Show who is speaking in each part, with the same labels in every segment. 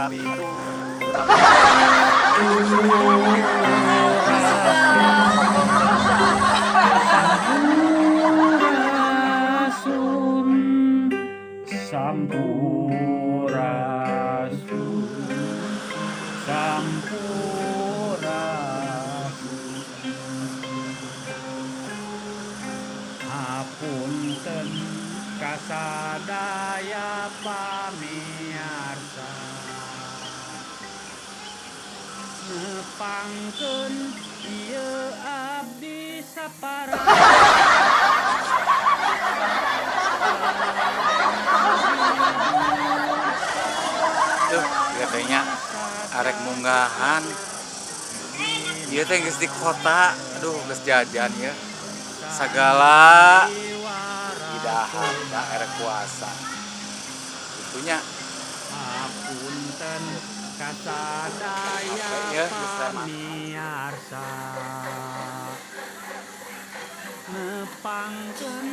Speaker 1: Kari itu.
Speaker 2: Sampurasun, sampurasun, sampurasun. Hapunten kasadaya pamiarsa, nepangkeun ieu abdi sapara.
Speaker 1: Tuh, katanya arek munggahan. Ieu teh geus di kota. Aduh, geus jajan ya. Sagala didahar da erek puasa. Itunya
Speaker 2: Hapunten kasadaya
Speaker 1: Ya, geus lama.
Speaker 2: Pamiarsa, nepangkeun.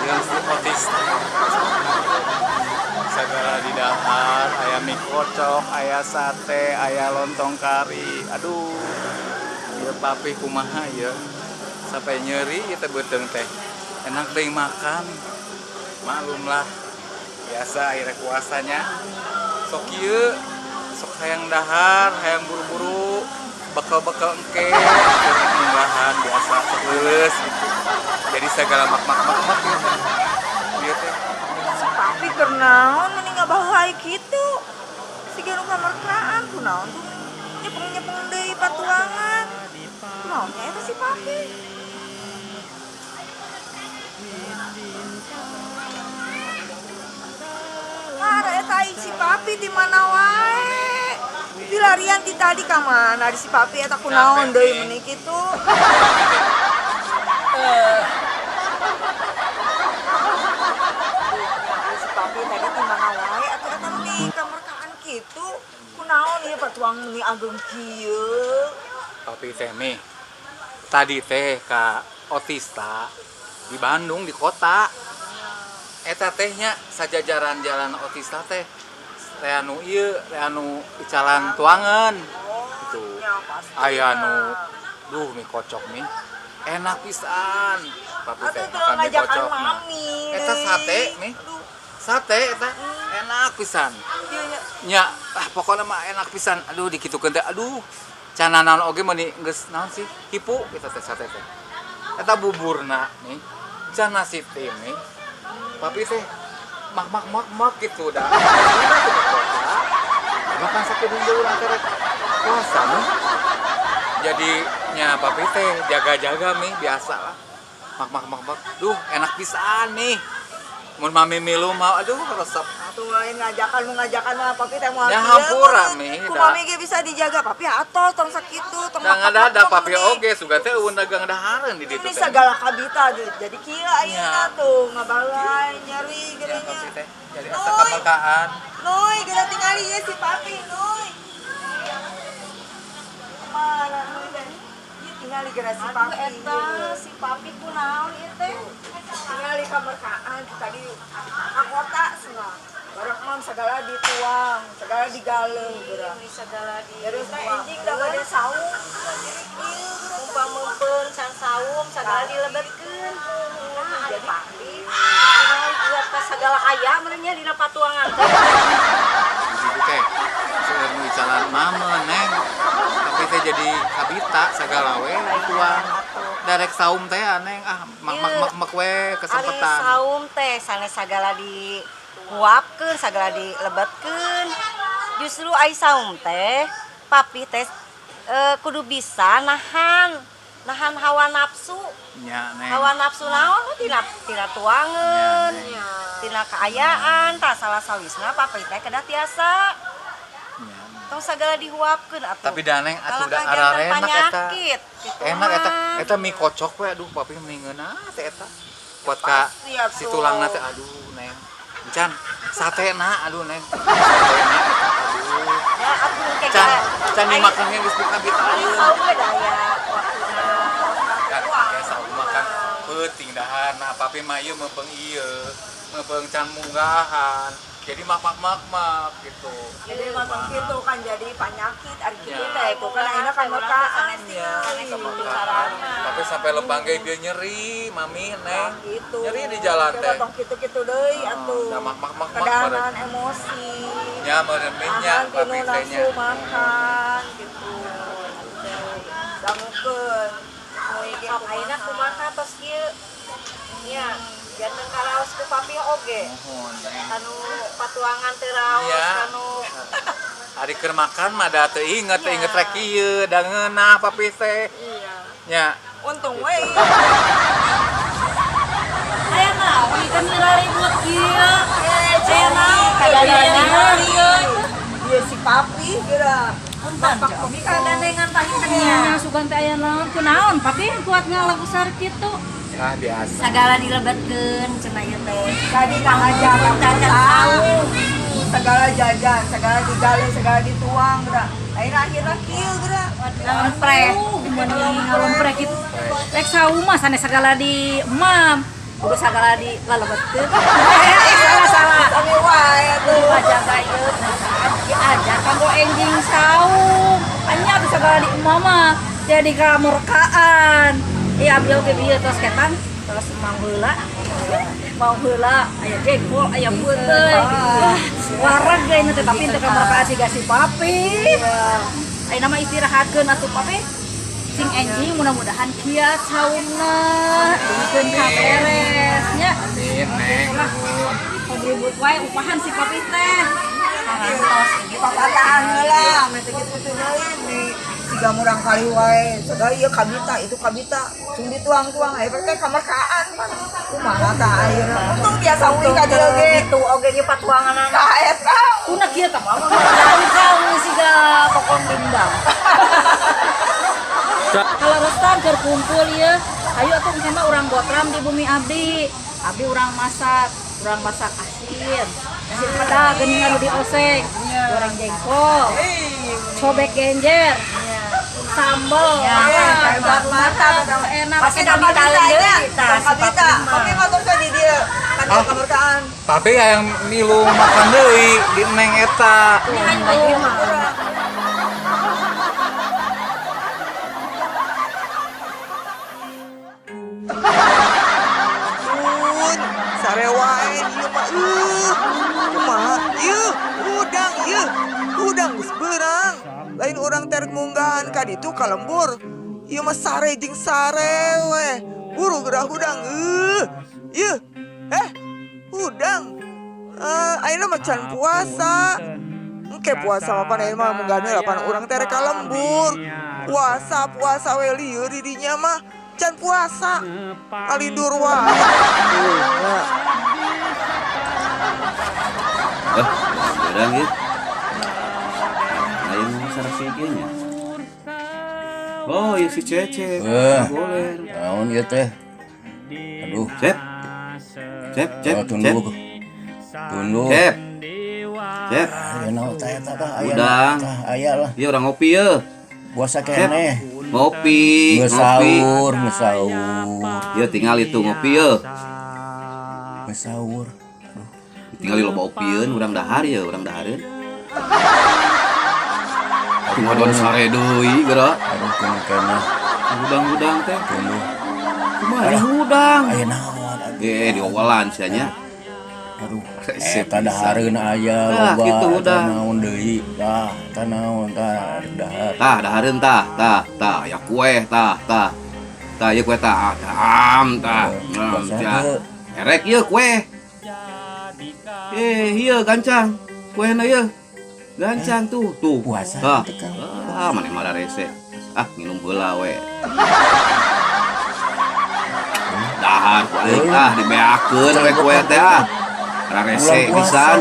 Speaker 1: Yang si otis segala di dahar, aya mie kocok, aya sate, aya lontong kari. Aduh, ieu papi kumaha ya, sampai nyeri ieu teh beuteung teh, enak teuing makan. Maklumlah, biasa akhirnya puasanya sok ieu, sok hayang dahar, hayang buru-buru, bekal-bekal engke keur munggahan, biasa sok leuleus gitu, jadi segala mak mak mak mak gitu ieu teh.
Speaker 3: Si papi keur naon meni ngabaheulai kitu? Siga nu kamerkaan, kunaon tuh nyepeng-nyepeng deui patuangan. Kunaon nya eta si papi? Mara eta ai si papi di mana wae? Dilarian ti tadi ka mana di si papi eta, kunaon deui meni kitu? Si papi tadi di mana wae atuh eta meni kamerkaan kitu? Kunaon ieu patuang meni ageng kieu?
Speaker 1: Papi teh nih tadi teh ka Otista di Bandung, di kota. Eta teh nya sajajaran jalan Otista teh teh anu ieu teh anu icalan tuangan gitu.
Speaker 3: Nya pasti.
Speaker 1: Aya nu duh, mie kocok nih enak pisan, papi teh
Speaker 3: Atuh teu
Speaker 1: makan mie
Speaker 3: ngajakan
Speaker 1: kocok nah.
Speaker 3: mami
Speaker 1: Eta
Speaker 3: deui.
Speaker 1: Sate nih.
Speaker 3: Aduh,
Speaker 1: Sate eta enak pisan.
Speaker 3: Ieu nya.
Speaker 1: Nya ah, pokoknya mah enak pisan. Aduh, dikitukeun teh, aduh, cana naon oge meuni geus naon sih, hipu eta teh sate teh, eta buburna nih can nasi tim nih. Papi teh mak mak mak mak gitu dah. Udah ke kota bahkan sakedeung deui urang teh rek puasa nih, jadi nya papi teh jaga-jaga nih, biasa lah, mak mak mak mak. Duh, enak pisan nih, mun mami milu mau, aduh, resep.
Speaker 3: Atuh lain ngajakan, mau ngajakan mah papi teh moal
Speaker 1: Ya,
Speaker 3: kieu,
Speaker 1: hampura,
Speaker 3: meureun.
Speaker 1: Mi,
Speaker 3: Ku
Speaker 1: da.
Speaker 3: mami ge bisa dijaga papi atuh, tong sakitu, tong
Speaker 1: Da ngadadak
Speaker 3: mak-mak
Speaker 1: papi
Speaker 3: meni.
Speaker 1: Oge sugan teh eueun dagang dahareun di ditu
Speaker 3: Ini
Speaker 1: teh.
Speaker 3: segala kabita jadi kieu ayeuna
Speaker 1: Ya.
Speaker 3: tuh ngabalai nyeri
Speaker 1: Ya,
Speaker 3: gerenya.
Speaker 1: papi teh jadi asa
Speaker 3: Nuy.
Speaker 1: kamerkaan.
Speaker 3: Nuy, geura tingali ieu si papi, Nuy. Mana Nuy teh? Ieu tingali geura si
Speaker 4: Aduh,
Speaker 3: papi.
Speaker 4: eta si papi kunaon ieu teh?
Speaker 3: Tingali kamerkaan tadi ka kota cenah. Barang mam segala dituang, segala digaleuh geura.
Speaker 4: Ini segala di
Speaker 3: Terus teh enjing da bade saung jadi kieu geura.
Speaker 4: Umpameupeun can saum segala dilebetkeun. Nah,
Speaker 3: Jadi
Speaker 4: jadi papi tingali buat ka segala aya meureun nya dina patuangan teh.
Speaker 1: Di situ teh seueur nu icalan mame, Neng. Papi teh jadi kabita sagala we dituang. Darek saum teh, Neng, ah, mak mak mak mak we
Speaker 4: Ari
Speaker 1: kesempetan.
Speaker 4: Saum teh sanes sagala dihuapkeun, sagala dilebetkeun. Justru ai saum teh papi teh kudu bisa nahan nahan hawa nafsu.
Speaker 1: Nya, Neng.
Speaker 4: Hawa nafsu naon? Tina tina tuangeun,
Speaker 1: Nya,
Speaker 4: tina kaayaan. Tah, salah sawisna papi teh kedah tiasa
Speaker 1: Nya.
Speaker 4: Tong sagala dihuapkeun atuh.
Speaker 1: Tapi da, Neng, atuh da
Speaker 4: Kalah kajanten
Speaker 1: ararenak eta.
Speaker 4: panyakit, gitu
Speaker 1: Enak eta
Speaker 4: mah.
Speaker 1: Eta mie kocok we, aduh, papi meni ngeunah teh eta. Kuat ka
Speaker 3: Pasti atuh.
Speaker 1: si tulangna teh, aduh, Neng. Encan sate na, aduh, Neng. Sate na eta, aduh.
Speaker 4: Ya atuh.
Speaker 1: Can can dimakannya geus dikabitaan.
Speaker 4: Ari saum ge daya waktuna.
Speaker 1: Kan kayak saum makan peuting dahar. Nah, papi mah ieu meupeung ieu, meupeung can munggahan. Jadi mak mak mak mak gitu.
Speaker 3: Jadi ngomong gitu kan jadi penyakit ari kitu
Speaker 1: Ya.
Speaker 3: teh itu kan ayeuna kan mekaan
Speaker 1: Ya,
Speaker 4: Sanes kitu carana.
Speaker 1: Tapi sampai lembang ge dia nyeri, mami, neng.
Speaker 3: Gitu.
Speaker 1: Nyeri di jalan teh.
Speaker 3: Tong kitu-kitu deui atuh.
Speaker 1: Nah, mak mak mak mak.
Speaker 3: Kedahan emosi.
Speaker 1: Nya meureun minyak
Speaker 3: Tahan
Speaker 1: papi
Speaker 3: tinu
Speaker 1: teh nya.
Speaker 3: nafsu makan gitu. Dangukeun.
Speaker 4: Sok ayeuna kumaha tos kieu? Nya, janten karaos ku papi oge.
Speaker 1: Mohon, Neng.
Speaker 4: Anu patuangan teu raos,
Speaker 1: Iya.
Speaker 4: anu
Speaker 1: Ari keur makan mah da teu inget, teu inget rek kieu, da ngeunah papi teh.
Speaker 3: Iya.
Speaker 1: Nya.
Speaker 3: Untung we.
Speaker 5: Aya naon ieu ribut kieu?
Speaker 3: Aya
Speaker 5: naon kadangan?
Speaker 3: Iya si papi geura.
Speaker 5: Punten kadangan panginten sugan teh aya naon kunaon papi kuat ngalagusar kitu.
Speaker 1: Ah biasa.
Speaker 4: Sagala dilebetkeun cenah ieu teh.
Speaker 3: Tadi ngajakan
Speaker 4: Cacat saum.
Speaker 3: Segala jajan, segala digale, segala dituang geura. Akhirnya akhirnya kieu geura.
Speaker 5: Ngalempre. Meni ngalempre kitu. Rek saum mah sanes sagala di emam. Kudu sagala di lalebetkeun. Salah salah.
Speaker 3: Sami wae atuh.
Speaker 5: Ngajaga ieu diajar kanggo enjing saum. Anya atuh sagala di emam mah jadi kamurkaan. Iya abdi oge bieu tos ketan terus mau heula. Mau heula aya jengkol, aya peuteuy. Wah, wareg ge teh tapi teu kamurkaan siga si papi. Ayeuna mah istirahatkeun atuh papi. Sing enjing mudah-mudahan kiat saumna, dugikeun ka beres nya.
Speaker 1: Amin, Neng. Nuhun.
Speaker 5: Ribut wae upahan si papi teh.
Speaker 4: Parantos ieu.
Speaker 3: Papataan heula, meh teh kitu teh deui nih. Siga murang kali wae, segala ieu kabita, itu kabita, sung dituang-tuang aya teh kamerkaan pan. Kumaha tah ayeuna. Untung biasa uih ka dieu ge.
Speaker 4: Itu oge ge patuanganana.
Speaker 3: Tah eta.
Speaker 5: Kuna kieu tah mah kau siga pokong dendam. Kaleresan keur kumpul ieu, hayu atuh engke mah urang botram di bumi abdi. Abdi urang masak asin. Asin peda geuning anu dioseng, goreng jengkol, cobek genjer, sambel,
Speaker 3: Hebat mantap.
Speaker 5: enak.
Speaker 4: Pasti
Speaker 3: Tong
Speaker 4: kabita
Speaker 3: kabita nya,
Speaker 4: deui tah
Speaker 3: tong
Speaker 4: si
Speaker 3: kabita.
Speaker 4: papi mah.
Speaker 3: Papi mah tos di dieu kan
Speaker 1: Ah.
Speaker 3: kamerkaan.
Speaker 1: Papi hayang milu makan deui di neng eta.
Speaker 5: Hayu.
Speaker 3: Pun sare wae ieu mah kumaha ieu hudang ieu hudang geus beurang lain urang teh rek munggahan ka ditu ka lembur ieu mah sare jeung sare we buru geura hudang ieu hudang ayeuna mah can puasa engke puasa mah pan ayeuna mah munggahan we lapan urang teh rek ka lembur puasa puasa we lieur di dinya mah can puasa ngalindur wae.
Speaker 6: Beurang ieu. Lain sareng ieu nya. Oh, ieu si Cecep. Boleh.
Speaker 7: Naon ieu teh? Aduh,
Speaker 6: Cep. Cep, Cep,
Speaker 7: oh,
Speaker 6: Cep.
Speaker 7: tunduh. Tunduh.
Speaker 6: Cep. Cep.
Speaker 7: Aya naon tah eta tah aya.
Speaker 6: Udang.
Speaker 7: Tah aya lah.
Speaker 6: Ieu urang ngopi ye.
Speaker 7: Puasa
Speaker 6: Cep.
Speaker 7: keneh.
Speaker 6: Ngopi,
Speaker 7: Geus
Speaker 6: ngopi.
Speaker 7: sahur, geus sahur.
Speaker 6: Ieu tinggal itu ngopi ye.
Speaker 7: Geus sahur.
Speaker 6: Tinggal loba opieun urang dahar ye, urang dahareun. Ngodon sare deui geura.
Speaker 7: Aduh, kuno keneh.
Speaker 6: Hudang-hudang teh.
Speaker 7: Tunduh.
Speaker 6: Kumaha hudang?
Speaker 7: Aya naon atuh.
Speaker 6: Diowalan sia nya.
Speaker 7: Aduh,
Speaker 6: Resep
Speaker 7: eta dahareun aya
Speaker 6: Tah,
Speaker 7: loba.
Speaker 6: kitu
Speaker 7: Eta
Speaker 6: hudang.
Speaker 7: naon deui? Tah, eta naon tah rek dahar.
Speaker 6: Tah, dahareun tah, tah, tah, ya kue tah, tah. Tah, ieu kue tah, am tah.
Speaker 7: Puasa
Speaker 6: Tah.
Speaker 7: teu.
Speaker 6: Erek ieu kue. Ieu gancang. Kuena ieu. Gancang tuh, tuh.
Speaker 7: Puasa
Speaker 6: Tah.
Speaker 7: teu Kang.
Speaker 6: Ah, maneh mah rese. Ah, minum heula we. Dahar ku aing ah dibeakeun we kue teh ah. Rarese
Speaker 7: Bulan puasa.
Speaker 6: pisan.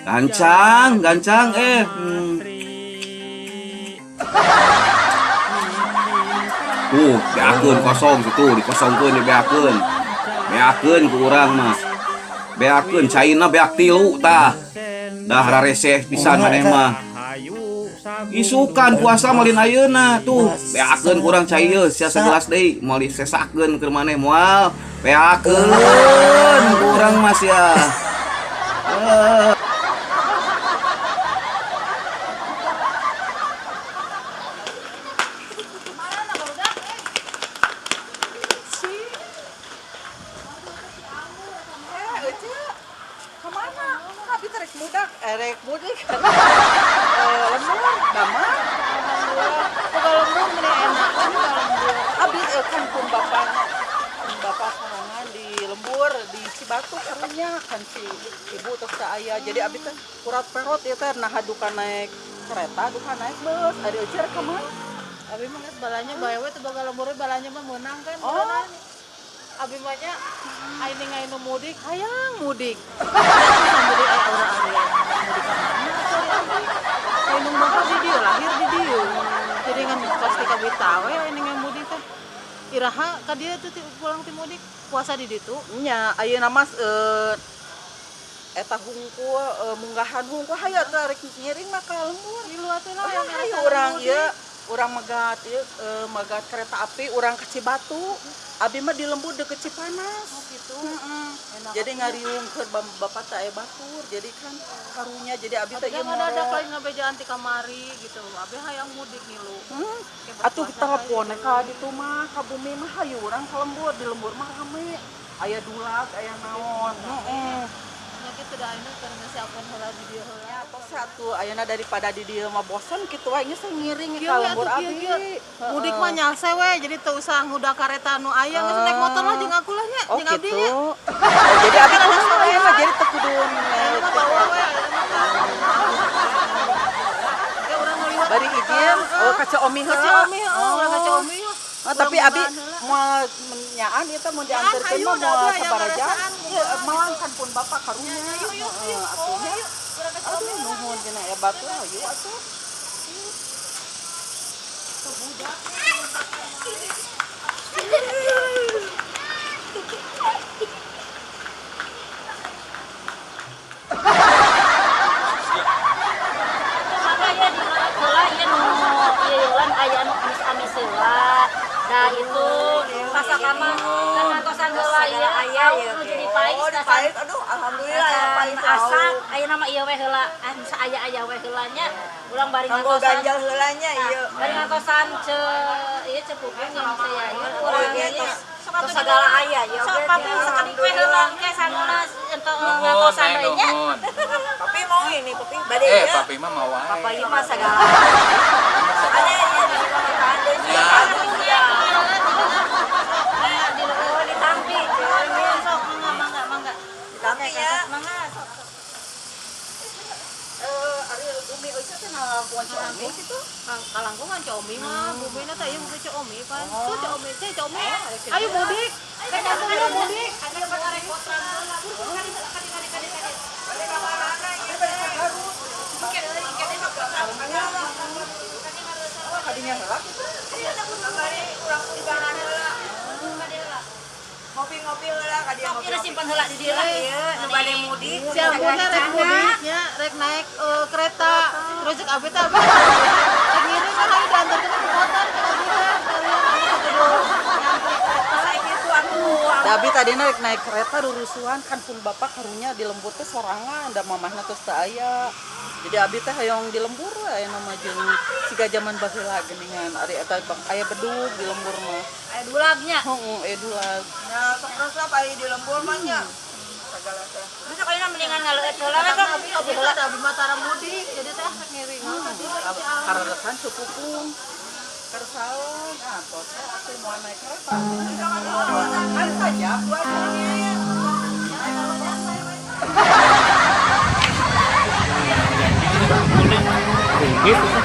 Speaker 6: Gancang, gancang Tuh, beakeun kosong situ, dikosongkeun dibeakeun. Beakeun ku urang mah. Beakeun caina beak tilu tah. Dah rareseh pisan maneh mah. Isukan puasa malin ayeuna tuh. Beakeun ku urang cai ieu sia sagelas deui moal disesakeun keur maneh moal. Beakeun ku urang mah sia.
Speaker 8: Eh, Ece, kemana? Abi teh rek mudak, eh, rek mudik. Eh, lembur, damang.
Speaker 9: Boga lembur meni enak kan boga lembur.
Speaker 8: Abi kan pun bapaknya, pun bapak sorangan di lembur di Cibatu karunya kan si ibu terus teh aya. Jadi abi teh kurat perot ieu teh nah duka naik kereta, duka naik bus. Ari Ece rek kemana?
Speaker 9: Abi mah geus balanya bae we teu boga lembur balanya mah meunang kan.
Speaker 8: Oh.
Speaker 9: Abi mah nya aing ningali nu mudik hayang mudik. Mudik aya aura area. Mudik ka mana atuh ari abi? Ai nu mah di dieu lahir di dieu. Jadi ngan pasti kabita we aing ningali mudik teh. Iraha ka dieu teh pulang ti mudik puasa di ditu.
Speaker 8: Nya ayeuna mah eta hungkul munggahan hungkul hayu atuh rek ngiring mah ka lembur.
Speaker 9: Milu atuh lah
Speaker 8: Oh,
Speaker 9: yang
Speaker 8: hayu
Speaker 9: ngerasa
Speaker 8: urang
Speaker 9: mudik.
Speaker 8: ieu urang megat ieu megat kereta api urang ke Cibatu. Abi mah di lembur deket Cipanas.
Speaker 9: Oh gitu.
Speaker 8: Heeh.
Speaker 9: Enak
Speaker 8: Jadi
Speaker 9: atuh.
Speaker 8: ngariungkeun bapak teh aya batur. Jadi kan karunya jadi abi teh
Speaker 9: Abi
Speaker 8: ieu
Speaker 9: ngadadak
Speaker 8: moro.
Speaker 9: lain ngabejaan ti kamari gitu. Abi hayang mudik ngilu.
Speaker 8: Hmm.
Speaker 9: Ke
Speaker 8: Atuh
Speaker 9: berpuasa
Speaker 8: telepon
Speaker 9: hayu.
Speaker 8: ka ditu mah ka bumi mah hayu urang ka lembur di lembur mah rame. Aya dulag, aya naon. Heeh.
Speaker 9: Nya kitu da ayeuna keur ngasiapkeun heula di dieu heula.
Speaker 8: Ya tos atuh ayeuna daripada di dieu mah bosen kitu wae geus ngiring
Speaker 9: Kieu
Speaker 8: ka
Speaker 9: we
Speaker 8: lembur
Speaker 9: atuh kieu
Speaker 8: abi.
Speaker 9: kieu. Mudik mah nyalse we jadi teu usah ngudah kareta nu aya geus naik motor lah jeung aku lah nya,
Speaker 8: Oh
Speaker 9: jeung abdi
Speaker 8: gitu.
Speaker 9: nya.
Speaker 8: Oh, jadi abi kumaha aya mah jadi teu kudu
Speaker 9: Ayeuna mah bawa we ayeuna mah. Ke urang ngaliwat
Speaker 8: Bari izin, oh ka Ceu Omi
Speaker 9: Ka
Speaker 8: heula.
Speaker 9: Ceu Omi heeh, urang ka Ceu Omi.
Speaker 8: Oh, tapi abi moal nyaan ieu teh mun dianterkeun
Speaker 9: hayu,
Speaker 8: mah
Speaker 9: da
Speaker 8: moal
Speaker 9: abi hayang
Speaker 8: sabaraha jam.
Speaker 9: ngarasaan.
Speaker 8: Ieu malang kan pun bapak karunya.
Speaker 9: Ayo yuk
Speaker 8: Heeh,
Speaker 9: yuk.
Speaker 8: atuh
Speaker 9: Oh,
Speaker 8: nya.
Speaker 9: ayo. Urang ka Ceu
Speaker 8: Aduh
Speaker 9: Omi heula.
Speaker 8: nuhun cenah aya batur hayu atuh.
Speaker 5: Maka ya di heula ieu nu ieu yolan aya anu amis-amis heula. Nah itu pasakama kan ngantosan heula ieu
Speaker 4: Segala aya
Speaker 5: aya
Speaker 4: ieu
Speaker 5: nu
Speaker 4: ge.
Speaker 5: jadi pais
Speaker 3: Oh,
Speaker 5: dasan
Speaker 3: dipais. Aduh, alhamdulillah ya pais.
Speaker 5: asak ayeuna mah ieu we heula ah nu saaya-aya we heula nya urang bari
Speaker 3: Kanggo
Speaker 5: ngantosan
Speaker 3: ganjal heula nya
Speaker 5: Nah,
Speaker 3: ieu.
Speaker 5: bari ngantosan ce ieu ce pupung yang teh ya ieu
Speaker 3: Oh,
Speaker 5: urang
Speaker 3: iya,
Speaker 5: ieu
Speaker 3: tos.
Speaker 5: tos
Speaker 4: Segala aya ieu
Speaker 5: sok
Speaker 4: oge.
Speaker 5: papi sakedik we heula engke sanguna ento
Speaker 1: Nuhun,
Speaker 5: ngantosan
Speaker 1: Neng,
Speaker 5: we nya.
Speaker 1: nuhun.
Speaker 3: Papi mau ini, papi bade
Speaker 1: Eh,
Speaker 3: ieu.
Speaker 1: papi mah mau wae.
Speaker 4: Papa ieu mah segala.
Speaker 3: Ada ieu di pamitaan deui.
Speaker 1: Ya.
Speaker 4: Oh, ditampi Ceu nya.
Speaker 9: Sok mangga mangga mangga.
Speaker 3: Ditampi ya.
Speaker 5: Mangga sok.
Speaker 8: Eh, ari bumi Ece teh ngalangkungan Ceu Omi kitu.
Speaker 9: Kalangkungan Ceu Omi mah, bumina teh ieu bumi Ceu Omi pan. Tuh Ceu Omi, teh Ceu Omi. Ayo mudik. Ke kampung yuk mudik.
Speaker 8: Oh, kadinya heula kitu.
Speaker 3: Bari urang undangan heula. Ngopi-ngopi heula ka dieu
Speaker 5: Sok
Speaker 3: ngopi.
Speaker 5: ieu simpen heula di dieu lah.
Speaker 4: Ieu nu bade mudik
Speaker 9: Si Ambu teh rek mudiknya, rek naik kereta. Terus cek abi teh abi rek ngiring kan ayo diantarkeun ke motor cek abi teh sekalian abi teh kudu nyantri kereta.
Speaker 4: Sakitu atuh.
Speaker 8: Da abi tadina rek naik kereta rurusuhan kan pun bapak karunya di lembur teh sorangan da mamahna tos teu aya. Jadi abi teh hoyong di lembur we ayeuna mah jeung siga jaman baheula geuningan ari eta bang aya bedug di lembur mah.
Speaker 5: Aya dulagnya.
Speaker 8: Heeh, aya dulag.
Speaker 3: Nah, sok resep aya di lembur mah nya. Segala teh.
Speaker 5: Besok ayeuna mendingan ngaleueut heula we sok.
Speaker 9: Abi abi teh abi mah tara mudik, jadi teh rek ngiring.
Speaker 8: Kareresan cupupung. Kersaon ah tos we atuh moal naik kereta. Kan saja dua jam.
Speaker 2: Ringgit itu.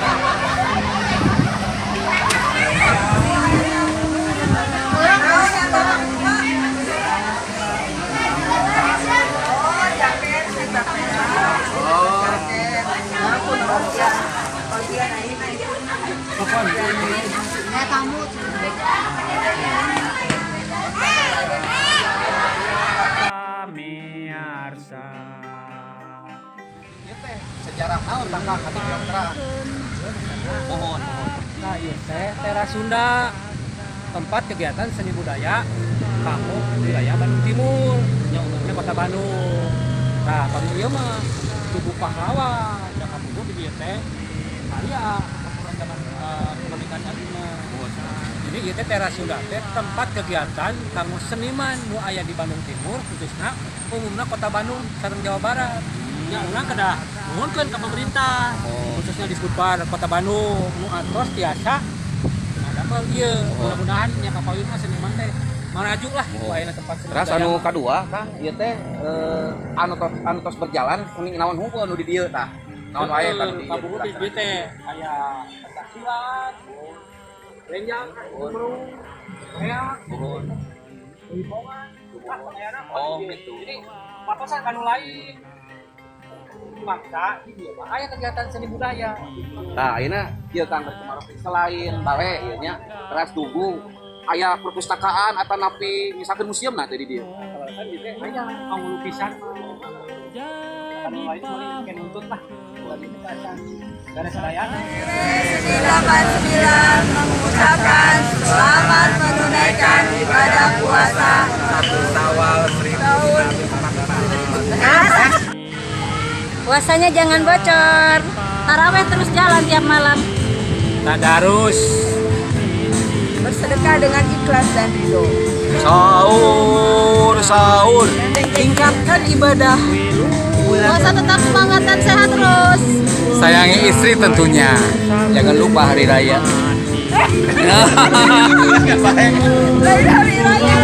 Speaker 5: Kayak tamu.
Speaker 6: Sejarah naon tah, Kang, atuh kurang terang. Mohon, mohon.
Speaker 2: Nah, ieu teh Teras Sunda, tempat kegiatan seni budaya kanggo wilayah Bandung Timur, nya umumnya Kota Bandung. Nah, pami ieu mah Tugu Pahlawan, da kampung di dieu teh aya pertempuran zaman kemerdekaan abdi mah. Jadi ieu teh Teras Sunda teh tempat kegiatan kanggo seniman nu aya di Bandung Timur, khususna umumna Kota Bandung sareng Jawa Barat. Ya urang kedah nuhunkeun ka pemerintah, khususnya di Budpar Kota Bandung nu atos tiasa ngadamel ieu. Mudah-mudahan nya kapayun mah seniman teh maraju lah ku ayeuna tempat seni
Speaker 6: Terus
Speaker 2: budaya.
Speaker 6: Anu kadua, Kang, ieu teh anu tos berjalan kuning naon hungkul anu di dieu tah? Naon wae tah nu di dieu?
Speaker 2: Kabupaten di dieu teh aya pencak silat, lenjang, kumrung, reak, wipongan, ah, pangayana.
Speaker 6: Oh, gitu.
Speaker 2: Jadi patosan kanu lain. Maka di dieu mah aya kegiatan seni budaya.
Speaker 6: Nah, ayeuna ieu, Kang, bari kumaha selain bale ieu nya, teras tugu, aya perpustakaan atau napi misalkan museum nah teh di dieu?
Speaker 2: Kan di teh aya kanggo lukisan. Anu lain mah kayak nuntut lah. Buat itu acan beres sadayana.
Speaker 3: 89 mengucapkan selamat menunaikan ibadah puasa
Speaker 1: 1 Sawal 1444.
Speaker 5: Puasanya jangan bocor. Taraweh terus jalan tiap malam.
Speaker 2: Tadarus.
Speaker 3: Bersedekah dengan ikhlas dan ridho.
Speaker 6: Sahur, sahur.
Speaker 3: Tingkatkan ibadah.
Speaker 5: Puasa tetap semangat dan sehat terus.
Speaker 1: Sayangi istri tentunya.
Speaker 6: Jangan lupa hari raya.
Speaker 3: Lain hari raya.